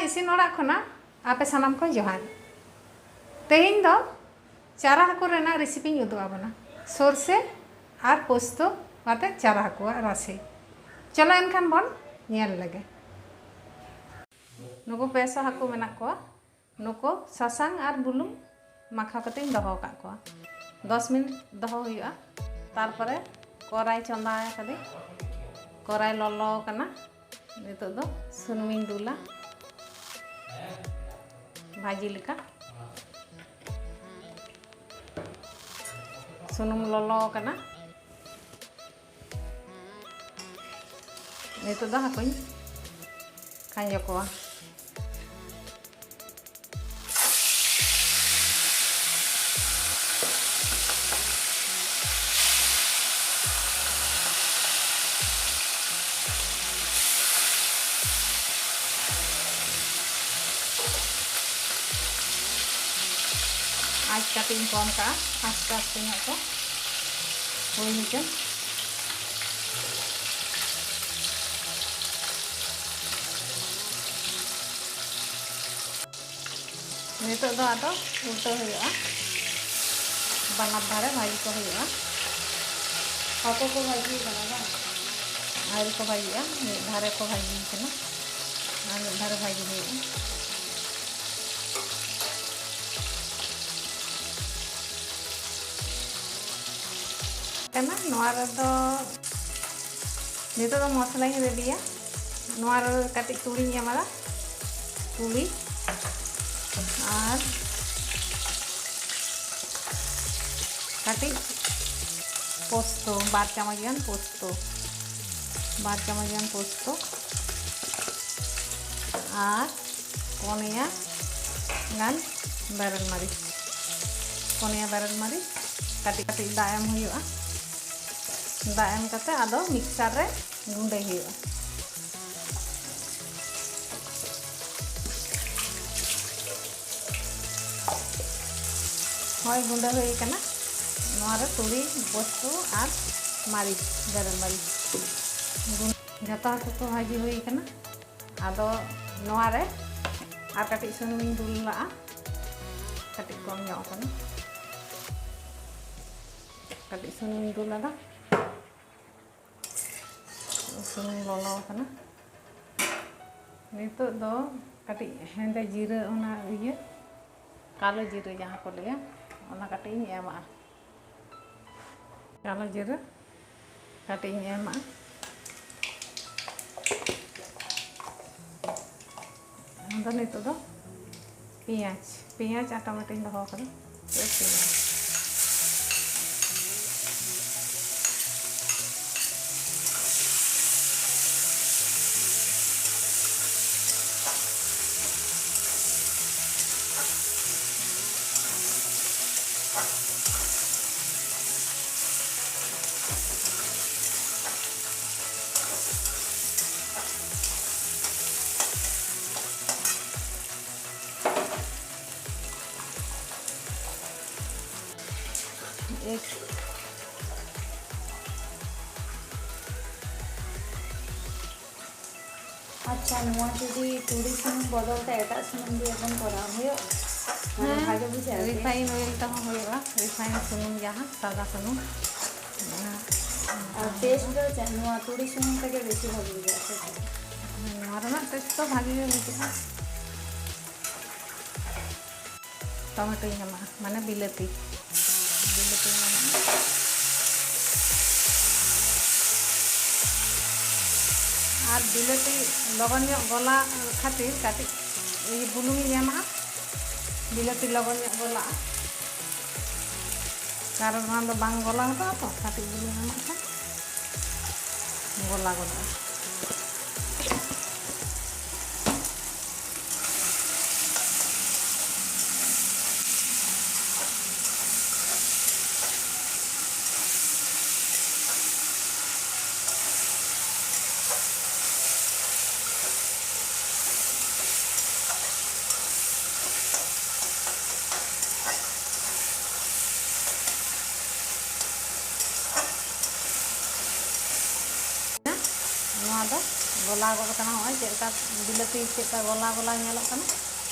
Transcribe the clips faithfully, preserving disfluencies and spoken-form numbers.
ᱤᱥᱤᱱ ᱚᱲᱟᱜ ᱠᱷᱚᱱᱟᱜ ᱟᱯᱮ ᱥᱟᱱᱟᱢ ᱠᱚ ᱡᱚᱦᱟᱨ᱾ ᱛᱮᱦᱮᱧ ᱫᱚ ᱪᱟᱨᱟ ᱦᱟᱹᱠᱩ ᱨᱮᱱᱟᱜ recipeᱧ ᱩᱫᱩᱜ ᱟᱵᱚᱱᱟ᱾ ᱥᱚᱨᱥᱮ ᱟᱨ ᱯᱳᱥᱛᱚ ᱟᱛᱮ ᱪᱟᱨᱟ ᱦᱟᱹᱠᱩᱣᱟᱜ ᱨᱟᱥᱮ᱾ ᱪᱚᱞᱚ ᱮᱱᱠᱷᱟᱱ ᱵᱚᱱ ᱧᱮᱞ ᱞᱮᱜᱮ᱾ ᱱᱩᱠᱩ ᱯᱮ ᱥᱚ ᱦᱟᱹᱠᱩ ᱢᱮᱱᱟᱜ ᱠᱚᱣᱟ᱾ ᱱᱩᱠᱩ ᱥᱟᱥᱟᱝ ᱟᱨ ᱵᱩᱞᱩᱝ ᱢᱟᱠᱷᱟᱣ ᱠᱟᱛᱮᱧ ᱫᱚᱦᱚ ᱟᱠᱟᱫ ᱠᱚᱣᱟ᱾ ᱫᱚᱥ ᱢᱤᱱᱤᱴ ᱫᱚᱦᱚ ᱦᱩᱭᱩᱜᱼᱟ᱾ ᱛᱟᱨᱯᱚᱨᱮ ᱠᱚᱨᱟᱭ ᱪᱚᱸᱫᱟ ᱟᱠᱟᱫᱟᱹᱧ᱾ ᱠᱚᱨᱟᱭ ᱞᱚᱞᱚ ᱟᱠᱟᱱᱟ᱾ ᱱᱤᱛᱚᱜ ᱫᱚ ᱥᱩᱱᱩᱢᱤᱧ ᱫᱩᱞᱟ᱾ ᱵᱷᱟᱹᱡᱤ ᱞᱮᱠᱟ ᱥᱩᱱᱩᱢ ᱞᱚᱞᱚ ᱟᱠᱟᱱᱟ᱾ ᱱᱤᱛᱚᱜ ᱫᱚ ᱦᱟᱹᱠᱩᱧ ᱠᱷᱟᱸᱡᱚ ᱠᱚᱣᱟ᱾ ᱟᱸᱪ ᱠᱟᱹᱴᱤᱡ ᱤᱧ ᱠᱚᱢ ᱠᱟᱜᱼᱟ, ᱟᱥᱛᱮ ᱟᱥᱛᱮ ᱧᱚᱜ ᱠᱚ ᱦᱩᱭ ᱦᱚᱪᱚᱱ᱾ ᱱᱤᱛᱚᱜ ᱫᱚ ᱟᱫᱚ ᱩᱞᱴᱟᱹᱣ ᱦᱩᱭᱩᱜᱼᱟ, ᱵᱟᱱᱟᱨ ᱫᱷᱟᱨᱮ ᱵᱷᱟᱹᱡᱤ ᱠᱚ ᱦᱩᱭᱩᱜᱼᱟ᱾ ᱦᱟᱹᱠᱩ ᱠᱚ ᱵᱷᱟᱹᱡᱤ ᱠᱟᱱᱟ ᱵᱟᱝ? ᱟᱹᱣᱨᱤ ᱠᱚ ᱵᱷᱟᱹᱡᱤᱜᱼᱟ, ᱢᱤᱫ ᱫᱷᱟᱨᱮ ᱠᱚ ᱵᱷᱟᱹᱡᱤ ᱠᱟᱱᱟ ᱟᱨ ᱢᱤᱫ ᱫᱷᱟᱨᱮ ᱵᱷᱟᱹᱡᱤ ᱦᱩᱭᱩᱜᱼᱟ᱾ ᱠᱟᱱᱟ᱾ ᱱᱚᱣᱟ ᱨᱮᱫᱚ ᱱᱤᱛᱚᱜ ᱫᱚ ᱢᱚᱥᱞᱟᱧ ᱨᱮᱰᱤᱭᱟ᱾ ᱱᱚᱣᱟ ᱨᱮ ᱠᱟᱹᱴᱤᱡ ᱛᱩᱲᱤᱧ ᱮᱢᱟᱫᱟ, ᱛᱩᱲᱤ ᱟᱨ ᱠᱟᱹᱴᱤᱡ ᱯᱳᱥᱛᱚ, ᱵᱟᱨ ᱪᱟᱢᱚᱪ ᱜᱟᱱ ᱯᱳᱥᱛᱚ, ᱵᱟᱨ ᱪᱟᱢᱚᱪ ᱜᱟᱱ ᱯᱳᱥᱛᱚ ᱟᱨ ᱯᱩᱱᱭᱟ ᱜᱟᱱ ᱵᱮᱨᱮᱞ ᱢᱟᱹᱨᱤᱪ, ᱯᱩᱱᱭᱟ ᱵᱮᱨᱮᱞ ᱢᱟᱹᱨᱤᱪ᱾ ᱠᱟᱹᱴᱤᱡ ᱠᱟᱹᱴᱤᱡ ᱫᱟᱜ ᱮᱢ ᱦᱩᱭᱩᱜᱼᱟ᱾ ᱫᱟᱜ ᱮᱢ ᱠᱟᱛᱮ ᱟᱫᱚ ᱢᱤᱠᱥᱟᱨ ᱨᱮ ᱜᱩᱸᱰᱟᱹᱭ ᱦᱩᱭᱩᱜᱼᱟ᱾ ᱦᱳᱭ, ᱜᱩᱸᱰᱟᱹ ᱦᱩᱭ ᱠᱟᱱᱟ᱾ ᱱᱚᱣᱟ ᱨᱮ ᱛᱩᱲᱤ, ᱯᱳᱥᱛᱩ ᱟᱨ ᱢᱟᱹᱨᱤᱪ, ᱵᱮᱨᱮᱞ ᱢᱟᱹᱨᱤᱪ᱾ ᱜᱩᱸ-, ᱡᱚᱛᱚ ᱦᱟᱹᱠᱩ ᱠᱚ ᱵᱷᱟᱹᱡᱤ ᱦᱩᱭ ᱠᱟᱱᱟ᱾ ᱟᱫᱚ ᱱᱚᱣᱟ ᱨᱮ ᱟᱨ ᱠᱟᱹᱴᱤᱡ ᱥᱩᱱᱩᱢᱤᱧ ᱫᱩᱞ ᱞᱟᱜᱼᱟ, ᱠᱟᱹᱴᱤᱡ ᱠᱚᱢ ᱧᱚᱜ ᱟᱠᱟᱱᱟ᱾ ᱠᱟᱹᱴᱤᱡ ᱥᱩᱱᱩᱢᱤᱧ ᱫᱩᱞ ᱟᱫᱟ᱾ ᱥᱩᱱᱩᱢ ᱞᱚᱞᱚ ᱟᱠᱟᱱᱟ᱾ ᱱᱤᱛᱚᱜ ᱫᱚ ᱠᱟᱹᱴᱤᱡ ᱦᱮᱸᱫᱮ ᱡᱤᱨᱟᱹ, ᱚᱱᱟ ᱤᱭᱟᱹ ᱠᱟᱞᱳ ᱡᱤᱨᱟᱹ ᱡᱟᱦᱟᱸ ᱠᱚ ᱞᱟᱹᱭᱟ, ᱚᱱᱟ ᱠᱟᱹᱴᱤᱡ ᱤᱧ ᱮᱢᱟᱜᱼᱟ᱾ ᱠᱟᱞᱳ ᱡᱤᱨᱟᱹ ᱠᱟᱹᱴᱤᱡ ᱤᱧ ᱮᱢᱟᱜᱼᱟ᱾ ᱟᱫᱚ ᱱᱤᱛᱚᱜ ᱫᱚ ᱯᱮᱸᱭᱟᱡᱽ, ᱯᱮᱸᱭᱟᱡᱽ ᱟᱨ ᱴᱚᱢᱮᱴᱳᱧ ᱫᱚᱦᱚ ᱟᱠᱟᱫᱟ᱾ ᱯᱮᱸᱭᱟᱡᱽ᱾ ᱮᱠ᱾ ᱟᱪᱪᱷᱟ, ᱱᱚᱣᱟ ᱡᱩᱫᱤ ᱛᱩᱲᱤ ᱥᱩᱱᱩᱢ ᱵᱚᱫᱚᱞ ᱛᱮ ᱮᱴᱟᱜ ᱥᱩᱱᱩᱢ ᱫᱤᱭᱮ ᱵᱚᱱ ᱠᱚᱨᱟᱣ, ᱦᱩᱭᱩᱜᱼᱟ? ᱢᱟᱱᱮ ᱦᱮᱸ, ᱵᱷᱟᱜᱮ ᱵᱩᱡᱷᱟᱹᱜᱼᱟ ᱥᱮ? ᱨᱤᱯᱷᱟᱭᱤᱱ ᱚᱭᱮᱞ ᱛᱮᱦᱚᱸ ᱦᱩᱭᱩᱜᱼᱟ, ᱨᱤᱯᱷᱟᱭᱤᱱ ᱥᱩᱱᱩᱢ, ᱡᱟᱦᱟᱸ ᱥᱟᱫᱟ ᱥᱩᱱᱩᱢ᱾ ᱟᱨ ᱴᱮᱥᱴ ᱫᱚ ᱪᱮᱫ, ᱱᱚᱣᱟ ᱛᱩᱲᱤ ᱥᱩᱱᱩᱢ ᱛᱮᱜᱮ ᱵᱮᱥᱤ ᱵᱷᱟᱜᱮ ᱵᱩᱡᱷᱟᱹᱜᱼᱟ ᱥᱮ ᱪᱮᱫ? ᱦᱮᱸ, ᱱᱚᱣᱟ ᱨᱮᱱᱟᱜ ᱴᱮᱥᱴ ᱫᱚ ᱵᱷᱟᱜᱮ ᱜᱮ ᱵᱩᱡᱷᱟᱹᱜᱼᱟ᱾ ᱴᱚᱢᱮᱴᱳᱧ ᱮᱢᱟᱜᱼᱟ, ᱢᱟᱱᱮ ᱵᱤᱞᱟᱹᱛᱤ, ᱵᱤᱞᱟᱹᱛᱤᱧ ᱮᱢᱟᱜᱼᱟ᱾ ᱟᱨ ᱵᱤᱞᱟᱹᱛᱤ ᱞᱚᱜᱚᱱ ᱧᱚᱜ ᱜᱚᱞᱟ ᱠᱷᱟᱹᱛᱤᱨ ᱠᱟᱹᱴᱤᱡ ᱤᱭᱟᱹ ᱵᱩᱞᱩᱝ ᱤᱧ ᱮᱢᱟᱜᱼᱟ, ᱵᱤᱞᱟᱹᱛᱤ ᱞᱚᱜᱚᱱ ᱧᱚᱜ ᱜᱚᱞᱟᱜᱼᱟ᱾ ᱠᱟᱨᱚᱱ ᱚᱱᱟ ᱫᱚ ᱵᱟᱝ ᱜᱚᱞᱟ ᱦᱚᱫᱚᱜᱼᱟ ᱛᱚ, ᱠᱟᱹᱴᱤᱡ ᱵᱩᱞᱩᱝ ᱮᱢᱟᱜ ᱠᱷᱟᱱ ᱜᱚᱞᱟ ᱜᱚᱫᱚᱜᱼᱟ᱾ ᱜᱚᱞᱟ ᱜᱚᱫ ᱟᱠᱟᱱᱟ᱾ ᱱᱚᱜᱼᱚᱭ ᱪᱮᱫ ᱞᱮᱠᱟ ᱵᱤᱞᱟᱹᱛᱤ ᱪᱮᱫ ᱞᱮᱠᱟ ᱜᱚᱞᱟ ᱜᱚᱞᱟ ᱧᱮᱞᱚᱜ ᱠᱟᱱᱟ,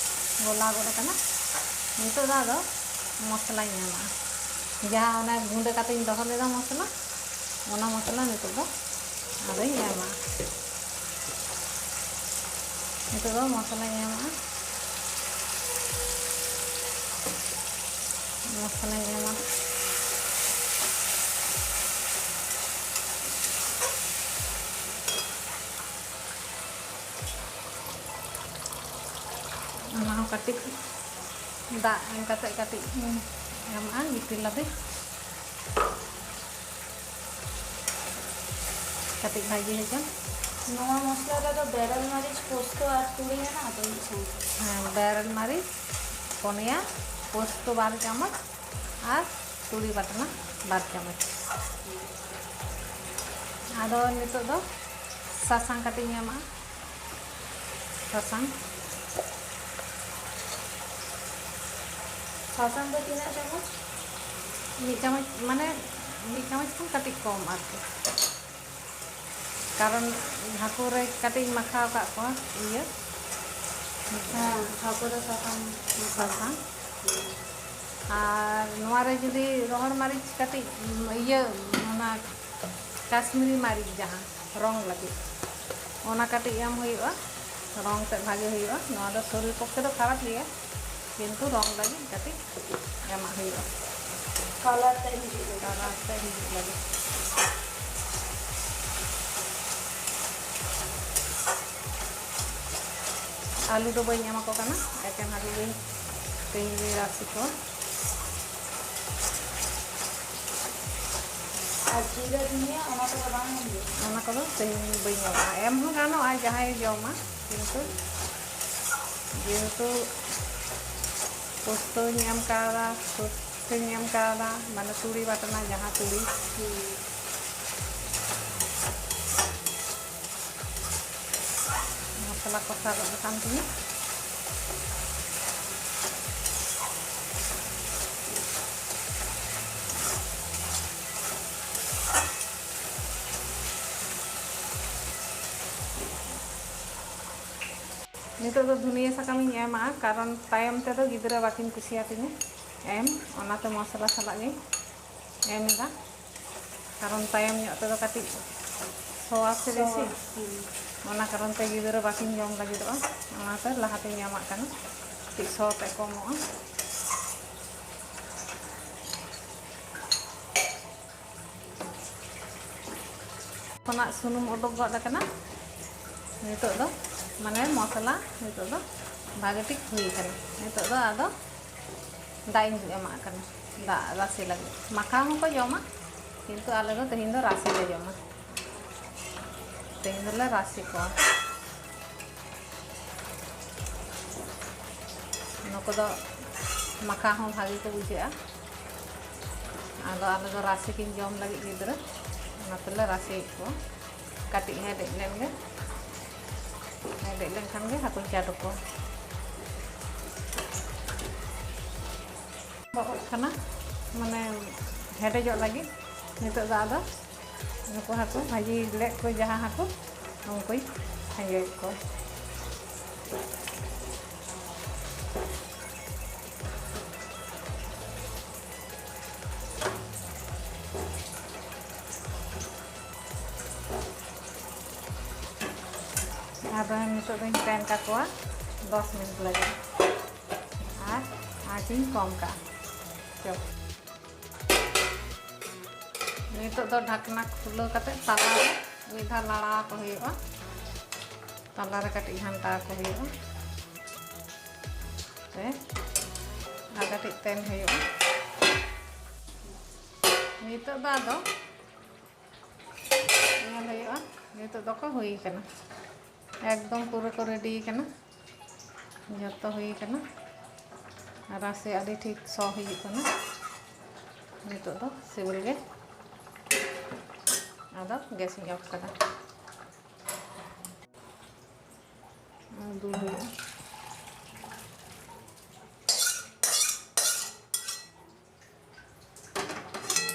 ᱜᱚᱞᱟ ᱜᱚᱫ ᱟᱠᱟᱱᱟ᱾ ᱱᱤᱛᱚᱜ ᱫᱚ ᱟᱫᱚ ᱢᱚᱥᱞᱟᱧ ᱮᱢᱟᱜᱼᱟ, ᱡᱟᱦᱟᱸ ᱚᱱᱟ ᱜᱩᱸᱰᱟᱹ ᱠᱟᱛᱮᱧ ᱫᱚᱦᱚ ᱞᱮᱫᱟ ᱢᱚᱥᱞᱟ, ᱚᱱᱟ ᱢᱚᱥᱞᱟ ᱱᱤᱛᱚᱜ ᱫᱚ ᱟᱫᱚᱧ ᱮᱢᱟᱜᱼᱟ᱾ ᱱᱤᱛᱚᱜ ᱫᱚ ᱢᱚᱥᱞᱟᱧ ᱮᱢᱟᱜᱼᱟ, ᱢᱚᱥᱞᱟᱧ ᱮᱢᱟ᱾ ᱚᱱᱟ ᱦᱚᱸ ᱠᱟᱹᱴᱤᱡ ᱫᱟᱜ ᱮᱢ ᱠᱟᱛᱮ ᱠᱟᱹᱴᱤᱡ ᱤᱧ ᱮᱢᱟᱜᱼᱟ, ᱜᱤᱛᱤᱞ ᱞᱟᱹᱜᱤᱫ᱾ ᱠᱟᱹᱴᱤᱡ ᱵᱷᱟᱹᱡᱤ ᱦᱚᱪᱚᱱ᱾ ᱱᱚᱣᱟ ᱢᱚᱥᱞᱟ ᱨᱮᱫᱚ ᱵᱮᱨᱮᱞ ᱢᱟᱹᱨᱤᱪ, ᱯᱳᱥᱛᱚ ᱟᱨ ᱛᱩᱲᱤ ᱢᱮᱱᱟᱜᱼᱟ ᱛᱚ ᱢᱤᱫ ᱥᱟᱶᱛᱮ? ᱦᱮᱸ, ᱵᱮᱨᱮᱞ ᱢᱟᱹᱨᱤᱪ ᱯᱩᱱᱭᱟ, ᱯᱳᱥᱛᱚ ᱵᱟᱨ ᱪᱟᱢᱚᱪ ᱟᱨ ᱛᱩᱲᱤ ᱵᱟᱴᱱᱟ ᱵᱟᱨ ᱪᱟᱢᱚᱪ᱾ ᱟᱫᱚ ᱱᱤᱛᱚᱜ ᱫᱚ ᱥᱟᱥᱟᱝ ᱠᱟᱹᱴᱤᱡ ᱤᱧ ᱮᱢᱟᱜᱼᱟ, ᱥᱟᱥᱟᱝ᱾ ᱥᱟᱥᱟᱝ ᱫᱚ ᱛᱤᱱᱟᱹᱜ ᱪᱟᱢᱚᱪ? ᱢᱤᱫ ᱪᱟᱢᱚᱪ, ᱢᱟᱱᱮ ᱢᱤᱫ ᱪᱟᱢᱚᱪ ᱠᱷᱚᱱ ᱠᱟᱹᱴᱤᱡ ᱠᱚᱢ ᱟᱨᱠᱤ, ᱠᱟᱨᱚᱱ ᱦᱟᱹᱠᱩ ᱨᱮ ᱠᱟᱹᱴᱤᱡ ᱤᱧ ᱢᱟᱠᱷᱟᱣ ᱟᱠᱟᱫ ᱠᱚᱣᱟ ᱤᱭᱟᱹ᱾ ᱦᱮᱸ, ᱦᱟᱹᱠᱩ ᱫᱚ ᱥᱟᱥᱟᱝ᱾ ᱥᱟᱥᱟᱝ᱾ ᱟᱨ ᱱᱚᱣᱟ ᱨᱮ ᱡᱩᱫᱤ ᱨᱚᱦᱚᱲ ᱢᱟᱹᱨᱤᱪ ᱠᱟᱹᱴᱤᱡ ᱤᱭᱟᱹ, ᱚᱱᱟ ᱠᱟᱥᱢᱤᱨᱤ ᱢᱟᱹᱨᱤᱪ ᱡᱟᱦᱟᱸ ᱨᱚᱝ ᱞᱟᱹᱜᱤᱫ, ᱚᱱᱟ ᱠᱟᱹᱴᱤᱡ ᱮᱢ ᱦᱩᱭᱩᱜᱼᱟ, ᱨᱚᱝ ᱛᱮᱫ ᱵᱷᱟᱜᱮ ᱦᱩᱭᱩᱜᱼᱟ᱾ ᱱᱚᱣᱟ ᱫᱚ ᱥᱚᱨᱤᱨ ᱯᱚᱠᱠᱷᱮ ᱫᱚ ᱠᱷᱟᱨᱟᱯ ᱜᱮᱭᱟ, ᱠᱤᱱᱛᱩ ᱨᱚᱝ ᱞᱟᱹᱜᱤᱫ ᱠᱟᱹᱴᱤᱡ ᱮᱢᱟᱜ ᱦᱩᱭᱩᱜᱼᱟ᱾ ᱠᱟᱞᱟᱨ ᱛᱮ ᱦᱤᱡᱩᱜ ᱞᱟᱹᱜᱤᱫ᱾ ᱠᱟᱞᱟᱨ ᱛᱮ ᱦᱤᱡᱩᱜ ᱞᱟᱹᱜᱤᱫ᱾ ᱟᱹᱞᱩ ᱫᱚ ᱵᱟᱹᱧ ᱮᱢᱟ ᱠᱚ ᱠᱟᱱᱟ, ᱮᱠᱮᱱ ᱟᱹᱞᱩ ᱜᱮᱧ ᱛᱮᱦᱮᱧ ᱫᱚᱧ ᱨᱟᱥᱮ ᱠᱚᱣᱟ᱾ ᱟᱨ ᱡᱤᱨᱟᱹ ᱫᱷᱩᱱᱤᱭᱟᱹ ᱚᱱᱟ ᱠᱚᱫᱚ ᱵᱟᱝ ᱮᱢ ᱦᱩᱭᱩᱜᱼᱟ? ᱚᱱᱟ ᱠᱚᱫᱚ ᱛᱮᱦᱮᱧ ᱵᱟᱹᱧ ᱮᱢᱟᱜᱼᱟ᱾ ᱮᱢ ᱦᱚᱸ ᱜᱟᱱᱚᱜᱼᱟ ᱡᱟᱦᱟᱸᱭ ᱡᱚᱢᱟ, ᱠᱤᱱᱛᱩ ᱡᱮᱦᱮᱛᱩ ᱯᱳᱥᱛᱚᱧ ᱮᱢ ᱠᱟᱣᱫᱟ, ᱥᱚᱨᱥᱮᱧ ᱮᱢ ᱠᱟᱣᱫᱟ, ᱢᱟᱱᱮ ᱛᱩᱲᱤ ᱵᱟᱴᱱᱟ ᱡᱟᱦᱟᱸ ᱛᱩᱲᱤ᱾ ᱦᱩᱸ᱾ ᱢᱚᱥᱞᱟ ᱠᱚᱥᱟ ᱜᱚᱫ ᱟᱠᱟᱱ ᱛᱤᱧᱟᱹ᱾ ᱱᱤᱛᱚᱜ ᱫᱚ ᱫᱷᱩᱱᱤᱭᱟᱹ ᱥᱟᱠᱟᱢ ᱤᱧ ᱮᱢᱟᱜᱼᱟ, ᱠᱟᱨᱚᱱ ᱛᱟᱭᱚᱢ ᱛᱮᱫᱚ ᱜᱤᱫᱽᱨᱟᱹ ᱵᱟᱹᱠᱤᱱ ᱠᱩᱥᱤᱭᱟᱛᱤᱧᱟ ᱮᱢ, ᱚᱱᱟᱛᱮ ᱢᱚᱥᱞᱟ ᱥᱟᱞᱟᱜ ᱜᱤᱧ ᱮᱢ ᱮᱫᱟ᱾ ᱠᱟᱨᱚᱱ ᱛᱟᱭᱚᱢ ᱧᱚᱜ ᱛᱮᱫᱚ ᱠᱟᱹᱴᱤᱡ ᱥᱚᱣᱟ ᱥᱮ ᱵᱮᱥᱤ, ᱥᱚᱣᱟ, ᱦᱩᱸ᱾ ᱚᱱᱟ ᱠᱟᱨᱚᱱ ᱛᱮ ᱜᱤᱫᱽᱨᱟᱹ ᱵᱟᱹᱠᱤᱱ ᱡᱚᱢ ᱞᱟᱹᱜᱤᱫᱚᱜᱼᱟ, ᱚᱱᱟᱛᱮ ᱞᱟᱦᱟᱛᱮᱧ ᱮᱢᱟᱜ ᱠᱟᱱᱟ, ᱠᱟᱹᱴᱤᱡ ᱥᱚ ᱛᱮ ᱠᱚᱢᱚᱜᱼᱟ᱾ ᱠᱷᱚᱱᱟᱜ ᱥᱩᱱᱩᱢ ᱚᱰᱚᱠ ᱜᱚᱫ ᱟᱠᱟᱱᱟ᱾ ᱱᱤᱛᱚᱜ ᱫᱚ ᱢᱟᱱᱮ ᱢᱚᱥᱞᱟ ᱱᱤᱛᱚᱜ ᱫᱚ ᱵᱷᱟᱜᱮ ᱴᱷᱤᱠ ᱦᱩᱭ ᱟᱠᱟᱱᱟ᱾ ᱱᱤᱛᱚᱜ ᱫᱚ ᱟᱫᱚ ᱫᱟᱜ ᱤᱧ ᱮᱢᱟᱜ ᱠᱟᱱᱟ, ᱫᱟᱜ ᱨᱟᱥᱮ ᱞᱟᱹᱜᱤᱫ᱾ ᱢᱟᱠᱷᱟᱣ ᱦᱚᱸᱠᱚ ᱡᱚᱢᱟ, ᱠᱤᱱᱛᱩ ᱟᱞᱮ ᱫᱚ ᱛᱮᱦᱮᱧ ᱫᱚ ᱨᱟᱥᱮ ᱞᱮ ᱡᱚᱢᱟ᱾ ᱛᱮᱦᱮᱧ ᱫᱚᱞᱮ ᱨᱟᱥᱮ ᱠᱚᱣᱟ᱾ ᱱᱩᱠᱩ ᱫᱚ ᱢᱟᱠᱷᱟᱣ ᱦᱚᱸ ᱵᱷᱟᱜᱮ ᱠᱚ ᱵᱩᱡᱷᱟᱹᱜᱼᱟ᱾ ᱟᱫᱚ ᱟᱞᱮ ᱫᱚ ᱨᱟᱥᱮ ᱠᱤᱱ ᱡᱚᱢ ᱞᱟᱹᱜᱤᱫ ᱜᱤᱫᱽᱨᱟᱹ, ᱚᱱᱟ ᱛᱮᱞᱮ ᱨᱟᱥᱮᱭᱮᱫ ᱠᱚᱣᱟ᱾ ᱠᱟᱹᱴᱤᱡ ᱦᱮᱰᱮᱡ ᱞᱮᱱ ᱜᱮ, ᱦᱮᱰᱮᱡ ᱞᱮᱱᱠᱷᱟᱱ ᱜᱮ ᱦᱟᱹᱠᱩᱧ ᱪᱟᱰᱚ ᱠᱚᱣᱟ᱾ ᱵᱚᱦᱚᱜ ᱠᱟᱱᱟ, ᱢᱟᱱᱮ ᱦᱮᱰᱮᱡᱚᱜ ᱞᱟᱹᱜᱤᱫ᱾ ᱱᱤᱛᱚᱜ ᱫᱚ ᱟᱫᱚ ᱱᱩᱠᱩ ᱦᱟᱹᱠᱩ ᱵᱷᱟᱹᱡᱤ ᱞᱮᱫ ᱠᱚ, ᱡᱟᱦᱟᱸ ᱦᱟᱹᱠᱩ, ᱩᱱᱠᱩᱧ ᱠᱷᱟᱸᱡᱚᱭᱮᱫ ᱠᱚᱣᱟ᱾ ᱟᱫᱚ ᱱᱤᱛᱚᱜ ᱫᱚᱧ ᱛᱮᱱ ᱠᱟᱠᱚᱣᱟ ᱫᱚᱥ ᱢᱤᱱᱤᱴ ᱞᱟᱹᱜᱤᱫ, ᱟᱨ ᱟᱸᱪᱤᱧ ᱠᱚᱢ ᱠᱟᱜᱼᱟ᱾ ᱪᱚ, ᱱᱤᱛᱚᱜ ᱫᱚ ᱰᱷᱟᱠᱱᱟ ᱠᱷᱩᱞᱟᱹᱣ ᱠᱟᱛᱮ ᱛᱟᱞᱟᱨᱮ ᱢᱤᱫ ᱫᱷᱟᱣ ᱞᱟᱲᱟ ᱟᱠᱚ ᱦᱩᱭᱩᱜᱼᱟ, ᱛᱟᱞᱟᱨᱮ ᱠᱟᱹᱴᱤᱡ ᱜᱷᱟᱱᱴᱟ ᱟᱠᱚ ᱦᱩᱭᱩᱜᱼᱟ, ᱥᱮ ᱟᱨ ᱠᱟᱹᱴᱤᱡ ᱛᱮᱱ ᱦᱩᱭᱩᱜᱼᱟ᱾ ᱱᱤᱛᱚᱜ ᱫᱚ ᱟᱫᱚ ᱧᱮᱞ ᱦᱩᱭᱩᱜᱼᱟ᱾ ᱱᱤᱛᱚᱜ ᱫᱚᱠᱚ ᱦᱩᱭ ᱠᱟᱱᱟ, ᱮᱠᱫᱚᱢ ᱯᱩᱨᱟᱹ ᱠᱚ ᱨᱮᱰᱤ ᱠᱟᱱᱟ, ᱡᱚᱛᱚ ᱦᱩᱭ ᱠᱟᱱᱟ᱾ ᱨᱟᱥᱮ ᱟᱹᱰᱤ ᱴᱷᱤᱠ ᱥᱚ ᱦᱩᱭᱩᱜ ᱠᱟᱱᱟ᱾ ᱱᱤᱛᱚᱜ ᱫᱚ ᱥᱤᱵᱤᱞ ᱜᱮ᱾ ᱟᱫᱚ ᱜᱮᱥ ᱤᱧ ᱚᱯᱷ ᱠᱟᱫᱟ᱾ ᱫᱩᱞ ᱦᱩᱭᱩᱜᱼᱟ᱾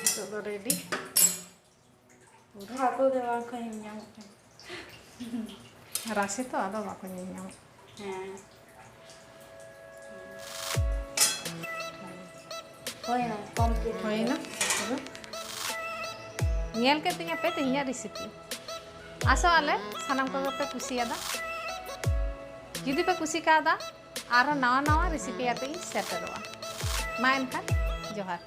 ᱱᱤᱛᱚᱜ ᱫᱚ ᱨᱮᱰᱤ᱾ ᱯᱩᱨᱟᱹ ᱦᱟᱹᱠᱩ ᱜᱮ ᱵᱟᱝ ᱠᱚ ᱧᱮᱞ ᱧᱟᱢᱚᱜ ᱠᱟᱱᱟ᱾ ᱨᱟᱥᱮ ᱛᱚ, ᱟᱫᱚ ᱵᱟᱠᱚ ᱧᱮᱞ ᱧᱟᱢᱚᱜ᱾ ᱦᱮᱸ᱾ ᱦᱩᱭᱱᱟ, complete᱾ ᱦᱩᱭᱱᱟ᱾ ᱧᱮᱞ ᱠᱮᱫ ᱛᱤᱧᱟ ᱯᱮ ᱛᱮᱦᱮᱧᱟᱜ recipe᱾ ᱟᱥᱚᱜ ᱟᱞᱮ ᱥᱟᱱᱟᱢ ᱠᱚᱜᱮ ᱯᱮ ᱠᱩᱥᱤᱭᱟᱫᱟ᱾ ᱡᱩᱫᱤ ᱯᱮ ᱠᱩᱥᱤ ᱠᱟᱣᱫᱟ, ᱟᱨᱦᱚᱸ ᱱᱟᱣᱟ ᱱᱟᱣᱟ recipe ᱟᱛᱮ ᱤᱧ ᱥᱮᱴᱮᱨᱚᱜᱼᱟ᱾ ᱢᱟ ᱮᱱᱠᱷᱟᱱ, ᱡᱚᱦᱟᱨ᱾